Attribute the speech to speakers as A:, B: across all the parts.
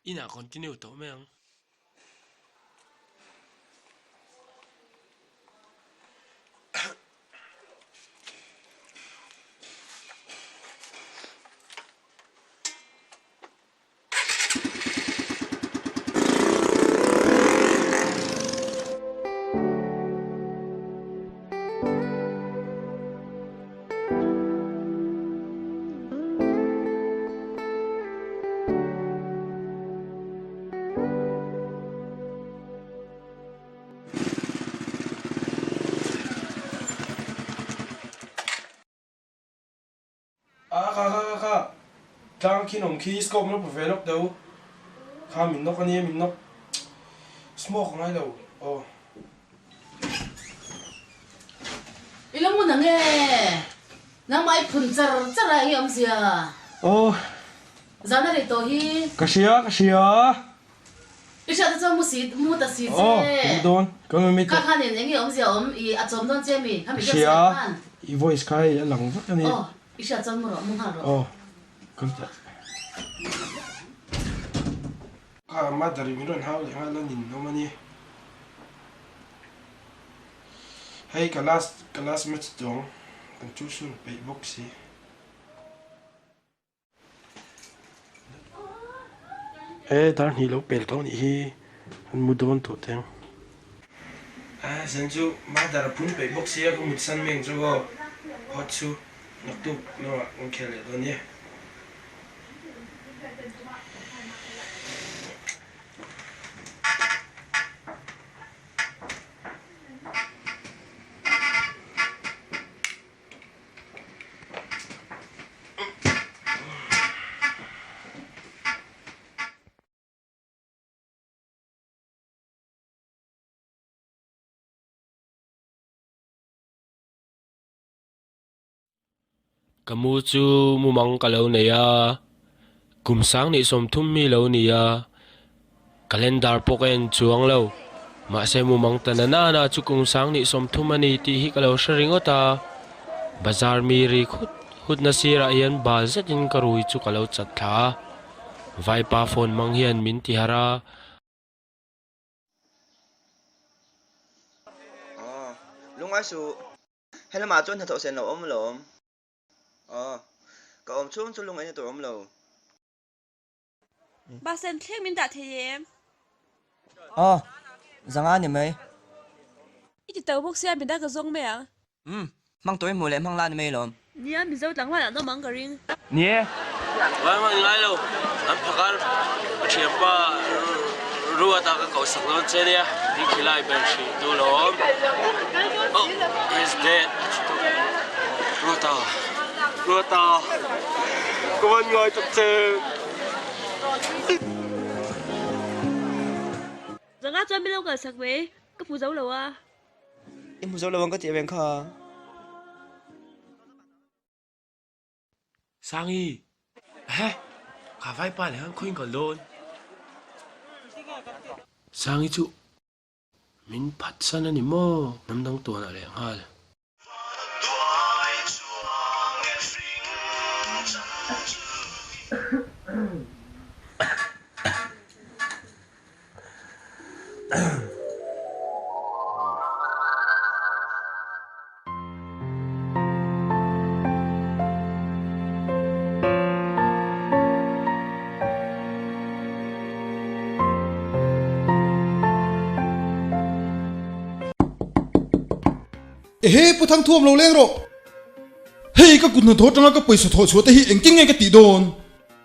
A: Inah continue tawh mai ang. A kha kha kha kha tlang khi nawm khi scope lo pe ve lawk deuh kha min nawk ania min nawk smoke a ngai lo aw.
B: I lo ngun ang e, nangmah i phun char char a enge awmzia?
A: Aw.
B: Zan a rei tawh hi.
A: Ka hria ka hria.
B: I hriat te chuan mu si mu ta si che.
A: Aw ka mu dawn ka mu mi
B: Kha khan in enge awmzia awm i a chawm dawn che mi
A: Ka hria i voice kha hei a lang vek a ni.
B: Aw i hriat chuan mu rawh mu nghal rawh.
A: Aw ka hria. Kha mother in min rawn hau leh nghal a nin awm a ni. Hei ka last ka last match tawng kan tuition peih bawk si. He dar hnih lo pel tawh nih hi an mu dawn tawh teng. A zan chu mother a phun peih bawk sia ka mut san meng chu aw hot chu naktuk lamah kan khel leh dawn nia.
C: Ka mu chu mumang ka lo nei a, kum sang nih 30 mi lo ni a, calendar pawh ka en chuang lo. Mahse mumang ta na nana chu kum sang nih 30 a ni tih hi ka lo hre ringawt a, bazar mi ri khut khut na sirah hian bal zetin ka rui chu ka lo chat thla a, vaipa phone hmang hian min ti harh a.
D: Aw, lungngai suh. Helamah chuan hnathawh sen lo awm alawm. Aw, ka awm chhung chu lungaihna tur awm lo.
E: Bus en thleng min dah thei em?
D: Aw, zanga ni mai.
E: I ti to bawk sia midang ka zawng mai ang.
D: Umm, hmang tawih hmuh leh hmang la ni mai alawm.
E: Nia, Mizo tlangval an awm ang ka ring.
C: Nie, ngai hmang ngai lo, an phakar ka thianpa Ruata ka kohsak dawn che nia, i khilai ber hrih tu lawm. Oh, he's dead. Ruata, Ruata, ka van ngai tak che.
E: Zanga chuan min lo kalsak mai, ka hmu zo lo a.
D: I hmu zo lo ang ka tih reng kha.
C: Sangi, Ehe, kha vaipa leh khan khawiin kal dawn? Sangi chu min phatsan a ni maw? Hnam dang tuanah leh nghal.
F: Ehe, Pu Thangthuam lo leng rawh. Hei ka kut hnathawh atanga ka pawisa thawh chhuah te hi engtin nge ka tih dawn?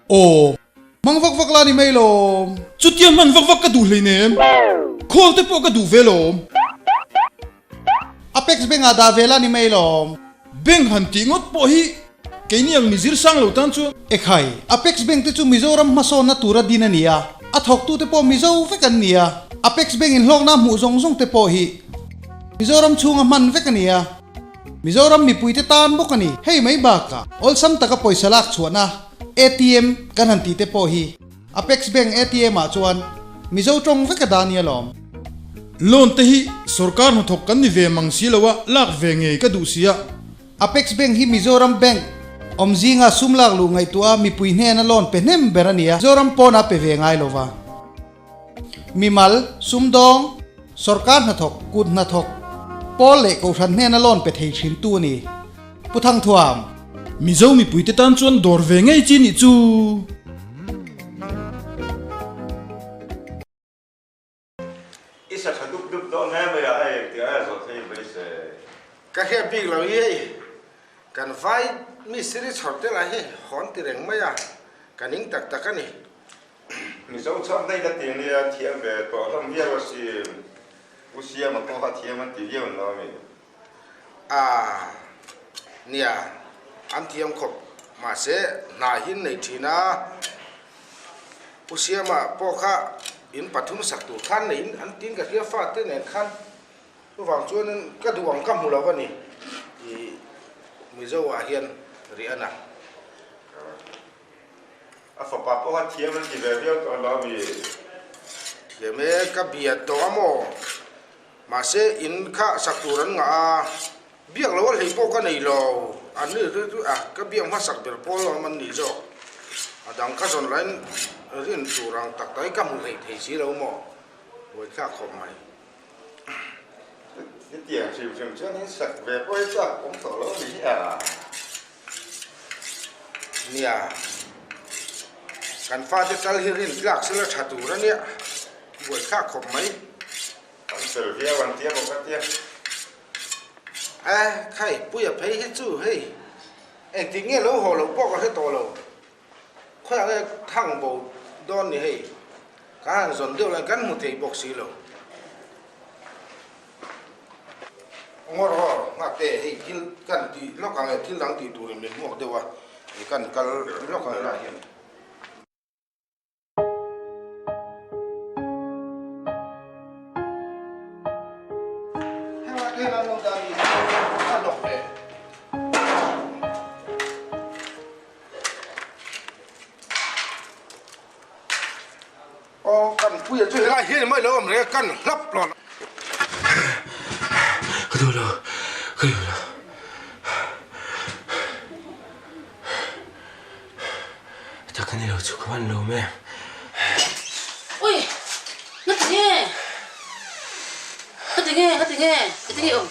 F: Aw, hmang vak vak la ni mai lawm. Chutia hman vak vak ka duh hleinem. Khawl te pawh ka duh ve lawm. Apex Bank ah dah ve la ni mai lawm. Bank han tih ngawt pawh hi keini ang mizir sang lo tan chuan. Ekhai, Apex Bank te chu Mizoram hmasawnna tura din a ni a, a thawktute pawh Mizo vek an ni a, Apex Bank in hlawkna hmuh zawng zawng te pawh hi Mizoram chhunga hman vek a ni a, Mizoram mipuite tan bawk a ni. Hei mai bakah awlsam taka pawisa lak chhuahna ATM kan han tih te pawh hi Apex Bank ATM ah chuan Mizo tawng vek a dah nia lawm.
G: Loan te hi sorkar hnathawk kan ni ve mang si lo a, lak ve ngei ka duh si a.
F: Apex Bank hi Mizoram Bank awm zinga sum lak luh ngaihtuah a mipui hnena loan pe hnem ber a ni a, Mizoram pawn a pe ve ngai lo va. Mimal, sumdawng, sorkar hnathawk, kut hnathawk, pawl leh kohhran hnena loan pe thei thin tu a ni. Pu Thangthuam.
G: Mizo mipuite tan chuan dawr ve ngei chi nih chu.
H: I sa tha dup dup dawn hle mai a, hei engtiang a zawh thei mai se.
I: Ka hriat bik lo hi hei kan vai mistiri chhawr te lah hi hawn ti reng mai a, ka ning tak tak a ni.
H: Mizo chhawk daih la ti nia thiam ve tawh hlawm viau asin, U Siama pawh kha thiam an ti viau lo ami?
I: A, nia, an thiam khawp mahse hna hi an nei thin a, U Siama pawh kha in pathum sak tur khan neiin an tin ka hria fate nen khan chuvang chuanin ka duh ang ka hmu lo a ni i Mizo ah hian rih a na.
H: A fapa pawh kha thiam an ti ve viau tawh lo ami?
I: Thiam e, ka bia tawh a maw? Mahse in kha sak tur an ngah a, biak lo a hlei pawh ka nei lo, an ni ri a, ka biak hmasak ber pawl lo awm an nih zawk, a dang ka zawn lain rin tur ang tak tak hi ka hmu hlei thei si lo maw, buaithlak khawp mai.
H: Hetiang hrim hrim chuan in sak ve pawh hi chak awm tawh lo a ni hi a.
I: Nia, kan fate tal hi rin tlak sela tha tur a nia, buaithlak khawp mai.
H: Kan fel viau an tia bawk a tia.
I: A khai puia phei hi chu hei engtik nge lo haw loh pawh ka hre tawh lo. Khawiah nge thang bo dawn ni hei kan han zawn deuh lai kan hmu thei bawk si lo. Ngawr haw nghak te hei thil kan tih lawk ang e thil dang tih turin min hmuak deuh a kan kal lawk ang helaiah hian.
A: Ka duh lo, ka duh lo. Tak a ni lo chu ka hman lo mai.
B: Ui! Nga ti nge? Nga ti nge? Nga ti nge? Nga ti nge awm?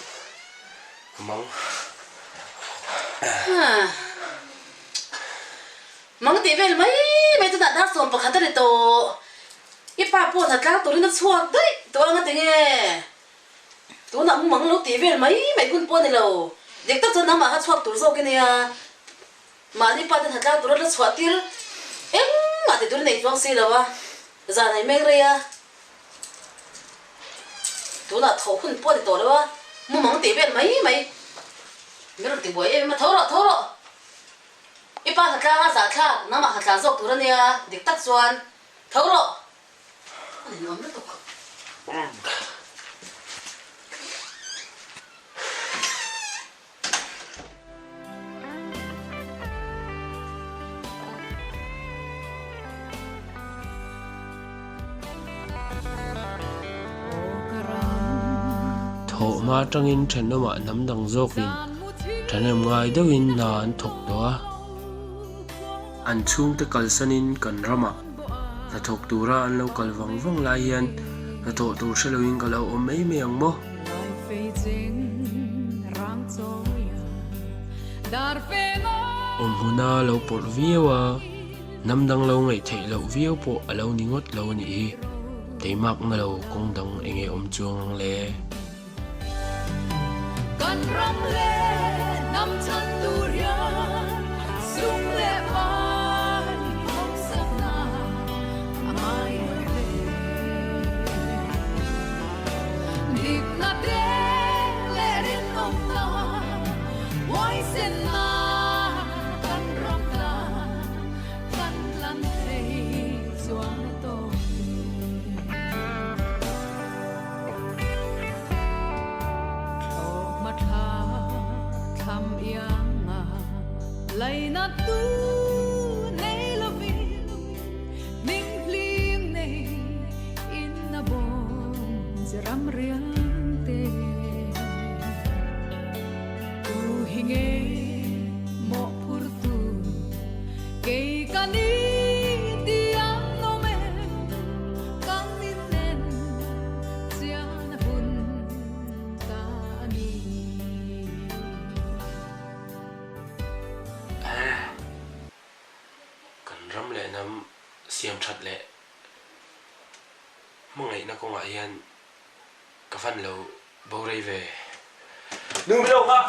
A: Mang.
B: Mang tih vel mai mai chu dah dar 11 a ni tawh. I pa pawh hna tlang turin a chhuak daih tawh a nga ti nge? Tunah mu mang lo tih vel mai mai hun pawh a ni lo. Dik tak chuan nangmah kha chhuak tur zawk i nia. Mahni pa te hna tlang tura la chhuah tir engmah ti tur i nei chuang si lo a, zan ei mek rei a. Tunah thawh hun pawh a ni tawh lo a, mu mang tih vel mai mai. Min rawn ti buai em em a, tho rawh, tho rawh. I pa hna tlanga zahthlak nangmah hna tla zawk tur a nia, dik tak chuan tho rawh. A ninawm lutuk.
C: Thawhhma atangin thenawmah hnam dang zawkin thahnem ngai deuhin hna an thawk tawh a. An chhungte kalsanin kan ramah hnathawk tura an lo kal vang vang lai hian hnathawh tur hre loin ka lo awm mai mai ang maw? Awm hmuna lo pawrh viau a, hnam dang lo ngaih theih loh viau pawh a lo ni ngawt lo a nih hi. Teimakna lo kawng dang eng nge awm chuang ang le?
J: ram leh hnam chhan tur hian sum leh pai hawksakna a ngai lo ve. Dikna te leh rinawmna huaisenna kan ram tan kan tlan thei chuan a tawk ve. Thlawhhma thla thlam ianga laina tu nei lovin hming hlim nei in a bawm che ram riang te. Tu hi nge mawhphur tu kei ka ni ti ang awm em kan in en chian a hun ta a ni.
C: Kan ram leh hnam siam that leh hmangaihna kawngah hian ka van lo bo rei ve. Nu milo kha!